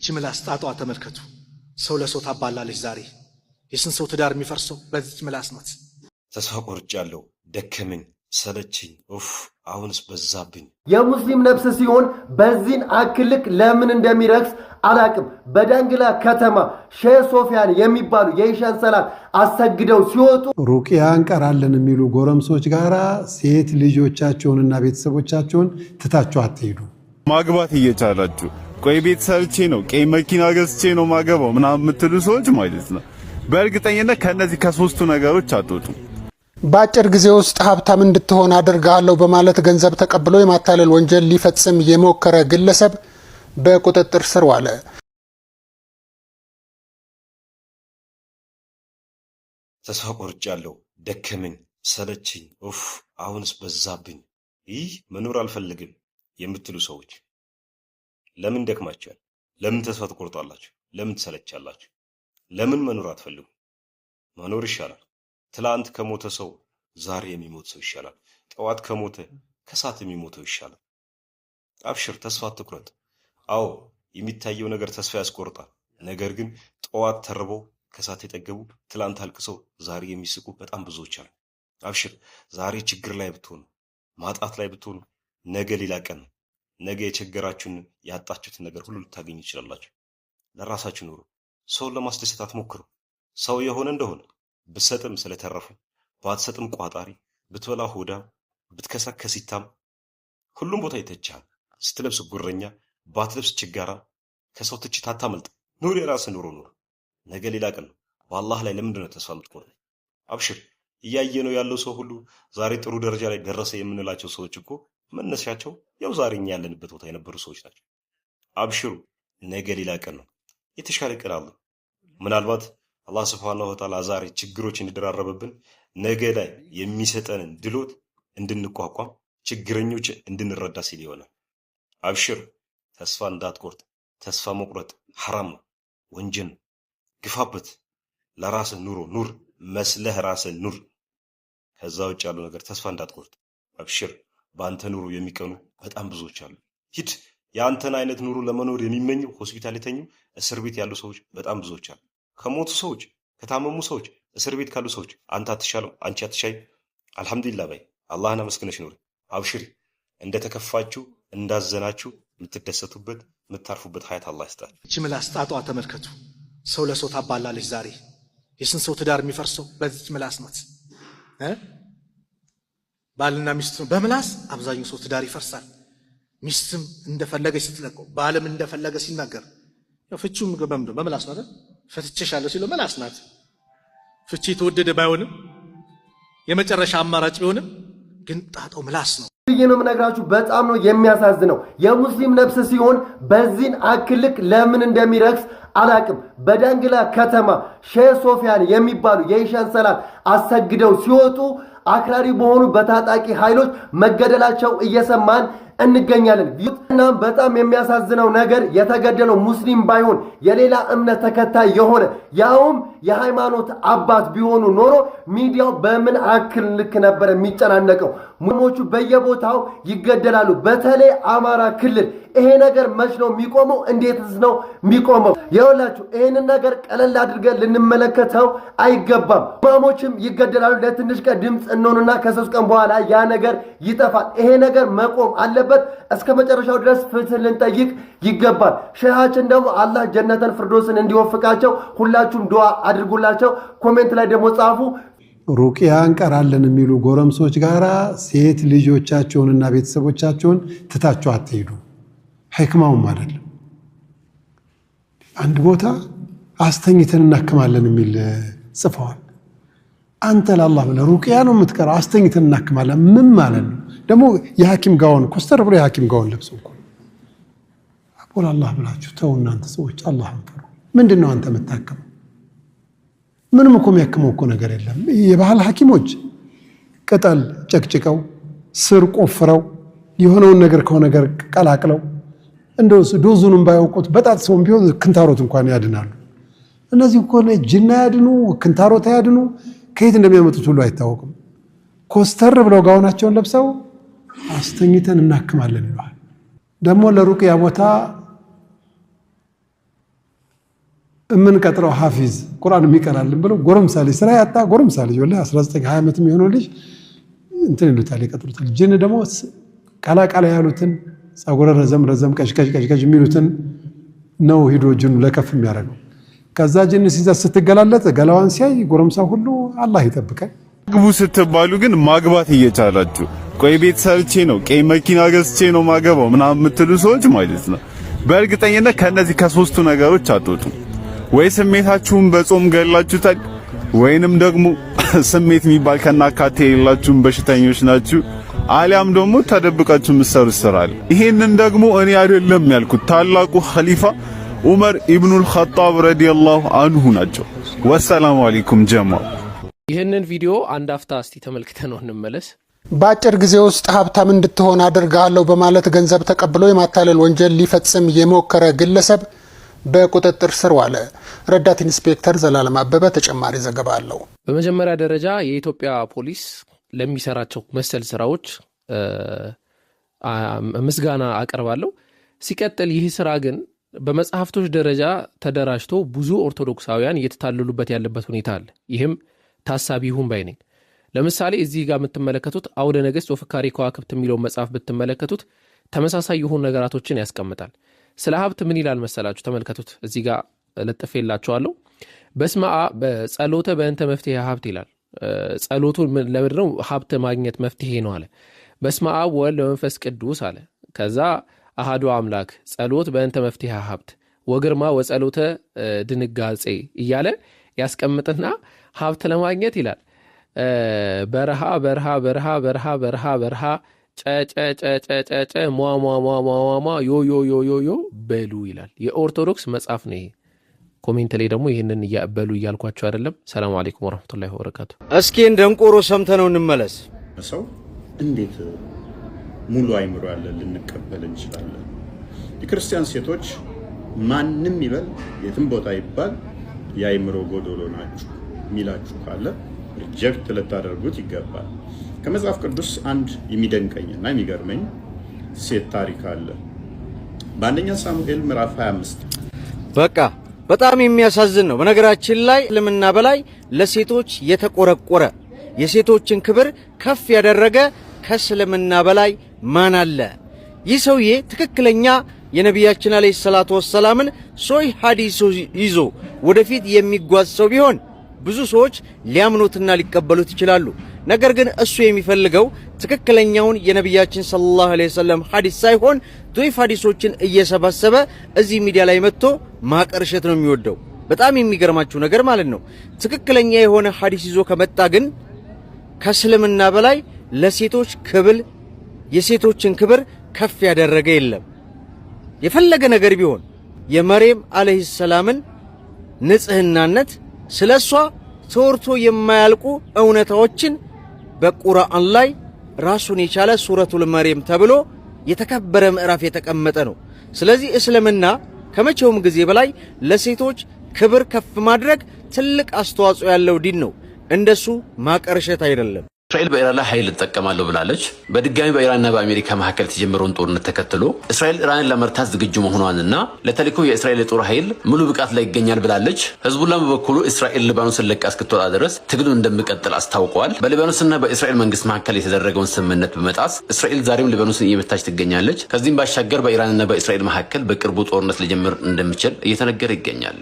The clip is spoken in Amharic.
እቺ ምላስ ጣጧ ተመልከቱ። ሰው ለሰው ታባላለች። ዛሬ የስንት ሰው ትዳር የሚፈርሰው በዚች ምላስ ናት። ተስፋ ቆርጫለሁ፣ ደከመኝ፣ ሰለችኝ፣ ኡፍ አሁንስ በዛብኝ። የሙስሊም ነፍስ ሲሆን በዚህን አክል ልክ ለምን እንደሚረክስ አላቅም። በዳንግላ ከተማ ሼህ ሶፊያን የሚባሉ የኢሻን ሰላት አሰግደው ሲወጡ ሩቅያ እንቀራለን የሚሉ ጎረምሶች ጋራ ሴት ልጆቻቸውንና ቤተሰቦቻቸውን ትታችሁ አትሄዱ። ማግባት እየቻላችሁ ቆይ ቤት ሰርቼ ነው ቀይ መኪና ገዝቼ ነው ማገባው ምናምን የምትሉ ሰዎች ማለት ነው፣ በእርግጠኝነት ከእነዚህ ከሶስቱ ነገሮች አትወጡም። በአጭር ጊዜ ውስጥ ሀብታም እንድትሆን አድርግሃለሁ በማለት ገንዘብ ተቀብሎ የማታለል ወንጀል ሊፈጽም የሞከረ ግለሰብ በቁጥጥር ስር ዋለ። ተስፋ ቆርጫለሁ፣ ደከመኝ፣ ሰለችኝ፣ ኡፍ አሁንስ በዛብኝ፣ ይህ መኖር አልፈልግም የምትሉ ሰዎች ለምን ደክማችኋል? ለምን ተስፋ ትቆርጣላችሁ? ለምን ትሰለቻላችሁ? ለምን መኖር አትፈልጉም? መኖር ይሻላል። ትላንት ከሞተ ሰው ዛሬ የሚሞት ሰው ይሻላል። ጠዋት ከሞተ ከሰዓት የሚሞተው ይሻላል። አብሽር፣ ተስፋ አትቁረጥ። አዎ የሚታየው ነገር ተስፋ ያስቆርጣል። ነገር ግን ጠዋት ተርበው ከሰዓት የጠገቡ፣ ትላንት አልቅሰው ዛሬ የሚስቁ በጣም ብዙዎች አሉ። አብሽር፣ ዛሬ ችግር ላይ ብትሆኑ፣ ማጣት ላይ ብትሆኑ፣ ነገ ሌላ ቀን ነው። ነገ የቸገራችሁን ያጣችሁትን ነገር ሁሉ ልታገኙ ይችላላችሁ። ለራሳችሁ ኑሩ። ሰውን ለማስደሰት አትሞክሩ። ሰው የሆነ እንደሆነ ብትሰጥም ስለተረፉ፣ ባትሰጥም ቋጣሪ፣ ብትበላ ሆዳ፣ ብትከሳ ከሲታም፣ ሁሉም ቦታ ይተቻል። ስትለብስ ጉረኛ፣ ባትለብስ ችጋራ፣ ከሰው ትችት አታመልጥ። ኑር፣ የራስህ ኑሮ ኑር። ነገ ሌላ ቀን ነው። በአላህ ላይ ለምንድን ነው ተስፋ የምትቆርጠው? አብሽር። እያየ ነው ያለው ሰው ሁሉ ዛሬ ጥሩ ደረጃ ላይ ደረሰ የምንላቸው ሰዎች እኮ መነሻቸው ያው ዛሬ እኛ ያለንበት ቦታ የነበሩ ሰዎች ናቸው። አብሽሩ፣ ነገ ሌላ ቀን ነው። የተሻለ ቀን አለ። ምናልባት አላህ ስብሐነሁ ወተዓላ ዛሬ ችግሮች እንዲደራረብብን ነገ ላይ የሚሰጠንን ድሎት እንድንቋቋም ችግረኞች እንድንረዳ ሲል ይሆናል። አብሽር፣ ተስፋ እንዳትቆርጥ። ተስፋ መቁረጥ ሐራም ነው፣ ወንጀል ነው። ግፋበት። ለራስህ ኑሮ ኑር፣ መስለህ ራስህ ኑር። ከዛ ውጭ ያለው ነገር ተስፋ እንዳትቆርጥ። አብሽር፣ በአንተ ኑሮ የሚቀኑ በጣም ብዙዎች አሉ። ሂድ። የአንተን አይነት ኑሮ ለመኖር የሚመኙ ሆስፒታል የተኙ እስር ቤት ያሉ ሰዎች በጣም ብዙዎች አሉ። ከሞቱ ሰዎች፣ ከታመሙ ሰዎች፣ እስር ቤት ካሉ ሰዎች አንተ አትሻልም፣ አንቺ አትሻይም። አልሐምዱሊላህ በይ፣ አላህን አመስግነሽ ኑሪ። አብሽሪ። እንደተከፋችሁ እንዳዘናችሁ የምትደሰቱበት የምታርፉበት ሀያት አላህ ይስጣል። እቺ ምላስ ጣጧ ተመልከቱ። ሰው ለሰው ታባላለች። ዛሬ የስንት ሰው ትዳር የሚፈርሰው በዚች ምላስ ናት። ባልና ሚስት በምላስ አብዛኛው ሰው ትዳር ይፈርሳል። ሚስትም እንደፈለገች ስትለቀው፣ ባልም እንደፈለገ ሲናገር፣ ፍቺውም በምንድን በምላስ ነው አይደል? ፈትቼሻለሁ ሲለው ምላስ ናት። ፍቺ የተወደደ ባይሆንም የመጨረሻ አማራጭ ቢሆንም ግን ጣጣው ምላስ ነው። ብዬ ነው የምነግራችሁ። በጣም ነው የሚያሳዝነው። የሙስሊም ነፍስ ሲሆን በዚህን አክል ልክ ለምን እንደሚረክስ አላቅም። በዳንግላ ከተማ ሼህ ሶፊያን የሚባሉ የኢሻን ሰላት አሰግደው ሲወጡ አክራሪ በሆኑ በታጣቂ ኃይሎች መገደላቸው እየሰማን እንገኛለን። እናም በጣም የሚያሳዝነው ነገር የተገደለው ሙስሊም ባይሆን የሌላ እምነት ተከታይ የሆነ ያውም የሃይማኖት አባት ቢሆኑ ኖሮ ሚዲያው በምን አክል ልክ ነበር የሚጨናነቀው? ሙስሊሞቹ በየቦታው ይገደላሉ። በተለይ አማራ ክልል ይሄ ነገር መች ነው የሚቆመው? እንዴትስ ነው የሚቆመው? ይኸውላችሁ ይህንን ነገር ቀለል አድርገን ልንመለከተው አይገባም። ኢማሞችም ይገደላሉ። ለትንሽ ቀን ድምፅ እንሆንና ከ3 ቀን በኋላ ያ ነገር ይጠፋል። ይሄ ነገር መቆም አለበት። እስከ መጨረሻው ድረስ ፍትህ ልንጠይቅ ይገባል። ሼሃችን ደግሞ አላህ ጀነተን ፍርዶስን እንዲወፍቃቸው ሁላችሁም ዱዓ አድርጉላቸው። comment ላይ ደግሞ ጻፉ። ሩቅያ እንቀራለን የሚሉ ጎረምሶች ጋራ ሴት ልጆቻቸውንና ቤተሰቦቻቸውን ትታችሁ አትሄዱ። ሕክማውም አይደለም። አንድ ቦታ አስተኝተን እናክማለን የሚል ጽፈዋል። አንተ ለአላህ ብለህ ሩቅያ ነው የምትቀራው፣ አስተኝተን እናክማለን ምን ማለት ነው? ደግሞ የሐኪም ጋውን ኮስተር ብሎ የሐኪም ጋውን ለብሰው እኮ አቦ ለአላህ ብላችሁ ተው እናንተ ሰዎች አላህን ፍሩ። ምንድን ነው አንተ የምታክመው? ምንም እኮ የሚያክመው እኮ ነገር የለም። የባህል ሐኪሞች ቅጠል ጨቅጭቀው ስር ቆፍረው የሆነውን ነገር ከሆነ ነገር ቀላቅለው እንደው dose ኡንም ባያውቁት በጣት ሰውም ቢሆን ክንታሮት እንኳን ያድናሉ። እነዚህ እኮ ጅና ያድኑ፣ ክንታሮት ያድኑ፣ ከየት እንደሚያመጡት ሁሉ አይታወቅም። ኮስተር ብለው ጋውናቸውን ለብሰው አስተኝተን እናክማለን ይለዋል። ደግሞ ለሩቅያ ቦታ የምንቀጥረው ሐፊዝ ቁርአን የሚቀራልን ብለው ጎረምሳ ልጅ፣ ስራ ያጣ ጎረምሳ ልጅ፣ ወላሂ 19 20 ዓመት የሚሆነው ልጅ እንትን ይሉታል፣ ይቀጥሩታል። ጅን ደግሞ ቀላ ቀላ ያሉትን፣ ጸጉረ ረዘም ረዘም፣ ቀጭቀጭ ቀጭቀጭ የሚሉትን ነው ሂዶ ጅኑ ለከፍ የሚያደርገው። ከዛ ጅን ሲዛ ስትገላለጥ ገላዋን ሲያይ ጎረምሳ ሁሉ አላህ ይጠብቀን። ግቡ ስትባሉ ግን ማግባት እየቻላችሁ ቆይ ቤት ሰርቼ ነው፣ ቀይ መኪና ገዝቼ ነው ማገባው ምናምን የምትሉ ሰዎች ማለት ነው። በእርግጠኝነት ከነዚህ ከሶስቱ ነገሮች አትወጡም። ወይ ስሜታችሁን በጾም ገላችሁታል፣ ወይንም ደግሞ ስሜት የሚባል ከናካቴ የሌላችሁም በሽተኞች ናችሁ፣ አሊያም ደግሞ ተደብቃችሁ የምትሰሩት ስራ አለ። ይሄንን ደግሞ እኔ አይደለም ያልኩት፣ ታላቁ ኸሊፋ ዑመር ኢብኑል ኸጣብ ረዲየላሁ አንሁ ናቸው። ወሰላሙ አለይኩም ጀማ። ይህንን ቪዲዮ አንድ አፍታ እስቲ ተመልክተነው እንመለስ። በአጭር ጊዜ ውስጥ ሀብታም እንድትሆን አድርግሃለሁ በማለት ገንዘብ ተቀብሎ የማታለል ወንጀል ሊፈጽም የሞከረ ግለሰብ በቁጥጥር ስር ዋለ። ረዳት ኢንስፔክተር ዘላለም አበበ ተጨማሪ ዘገባ አለው። በመጀመሪያ ደረጃ የኢትዮጵያ ፖሊስ ለሚሰራቸው መሰል ስራዎች ምስጋና አቀርባለሁ። ሲቀጥል ይህ ስራ ግን በመጽሐፍቶች ደረጃ ተደራጅቶ ብዙ ኦርቶዶክሳውያን እየተታለሉበት ያለበት ሁኔታ አለ። ይህም ታሳቢ ይሁን ባይ ነኝ። ለምሳሌ እዚህ ጋር የምትመለከቱት አውደ ነገሥት ወፍካሬ ከዋክብት የሚለውን መጽሐፍ ብትመለከቱት ተመሳሳይ የሆኑ ነገራቶችን ያስቀምጣል። ስለ ሀብት ምን ይላል መሰላችሁ? ተመልከቱት። እዚህ ጋር ለጥፌላችኋለሁ። በስመ አብ ጸሎተ በእንተ መፍትሔ ሀብት ይላል። ጸሎቱ ለምንድን ነው? ሀብት ማግኘት መፍትሄ ነው አለ። በስመ አብ ወወልድ ወመንፈስ ቅዱስ አለ። ከዛ አሃዱ አምላክ ጸሎት በእንተ መፍትሔ ሀብት ወግርማ ወጸሎተ ድንጋጼ እያለ ያስቀምጥና ሀብት ለማግኘት ይላል በረሃ በረሃ በረሃ በረሃ በረሃ በረሃ ጨጨጨጨጨጨ ሟ ሟ ሟ ሟ ሟ ዮ ዮ ዮ ዮ ዮ በሉ ይላል። የኦርቶዶክስ መጽሐፍ ነው ይሄ። Comment ላይ ደግሞ ይህንን በሉ እያልኳቸው አይደለም። ሰላም አለይኩም ወረህመቱላሂ ወበረካቱ። እስኪ ደንቆሮ ሰምተነው እንመለስ። ሰው እንዴት ሙሉ አይምሮ ያለ ልንቀበል እንችላለን? የክርስቲያን ሴቶች ማንም ይበል የትም ቦታ ይባል የአይምሮ ጎዶሎ ናችሁ የሚላችሁ ካለ reject ልታደርጉት ይገባል። ከመጽሐፍ ቅዱስ አንድ የሚደንቀኝና የሚገርመኝ ሴት ታሪክ አለ። በአንደኛ ሳሙኤል ምዕራፍ 25 በቃ በጣም የሚያሳዝን ነው። በነገራችን ላይ እስልምና በላይ ለሴቶች የተቆረቆረ፣ የሴቶችን ክብር ከፍ ያደረገ ከእስልምና በላይ ማን አለ? ይህ ሰውዬ ትክክለኛ የነቢያችን አለይሂ ሰላቱ ወሰላምን ሶሂህ ሐዲስ ይዞ ወደፊት የሚጓዝ ሰው ቢሆን ብዙ ሰዎች ሊያምኑትና ሊቀበሉት ይችላሉ። ነገር ግን እሱ የሚፈልገው ትክክለኛውን የነቢያችን ሰለላሁ ዐለይሂ ወሰለም ሐዲስ ሳይሆን ዶይፍ ሐዲሶችን እየሰበሰበ እዚህ ሚዲያ ላይ መጥቶ ማቀርሸት ነው የሚወደው። በጣም የሚገርማችሁ ነገር ማለት ነው። ትክክለኛ የሆነ ሐዲስ ይዞ ከመጣ ግን ከእስልምና በላይ ለሴቶች ክብል የሴቶችን ክብር ከፍ ያደረገ የለም። የፈለገ ነገር ቢሆን የመርየም አለይሂ ሰላምን ንጽህናነት፣ ስለሷ ተወርቶ የማያልቁ እውነታዎችን በቁርአን ላይ ራሱን የቻለ ሱረቱል መርየም ተብሎ የተከበረ ምዕራፍ የተቀመጠ ነው። ስለዚህ እስልምና ከመቼውም ጊዜ በላይ ለሴቶች ክብር ከፍ ማድረግ ትልቅ አስተዋጽኦ ያለው ዲን ነው። እንደሱ ማቀርሸት አይደለም። እስራኤል በኢራን ላይ ኃይል እጠቀማለሁ ብላለች። በድጋሚ በኢራንና በአሜሪካ መካከል የተጀመረውን ጦርነት ተከትሎ እስራኤል ኢራንን ለመርታት ዝግጁ መሆኗንና ለተልእኮ የእስራኤል የጦር ኃይል ሙሉ ብቃት ላይ ይገኛል ብላለች። ህዝቡላ በበኩሉ እስራኤል ሊባኖስን ለቃ እስክትወጣ ድረስ ትግሉን እንደሚቀጥል አስታውቀዋል። በሊባኖስና በእስራኤል መንግስት መካከል የተደረገውን ስምምነት በመጣስ እስራኤል ዛሬም ሊባኖስን እየመታች ትገኛለች። ከዚህም ባሻገር በኢራንና በእስራኤል መካከል በቅርቡ ጦርነት ሊጀምር እንደሚችል እየተነገረ ይገኛል።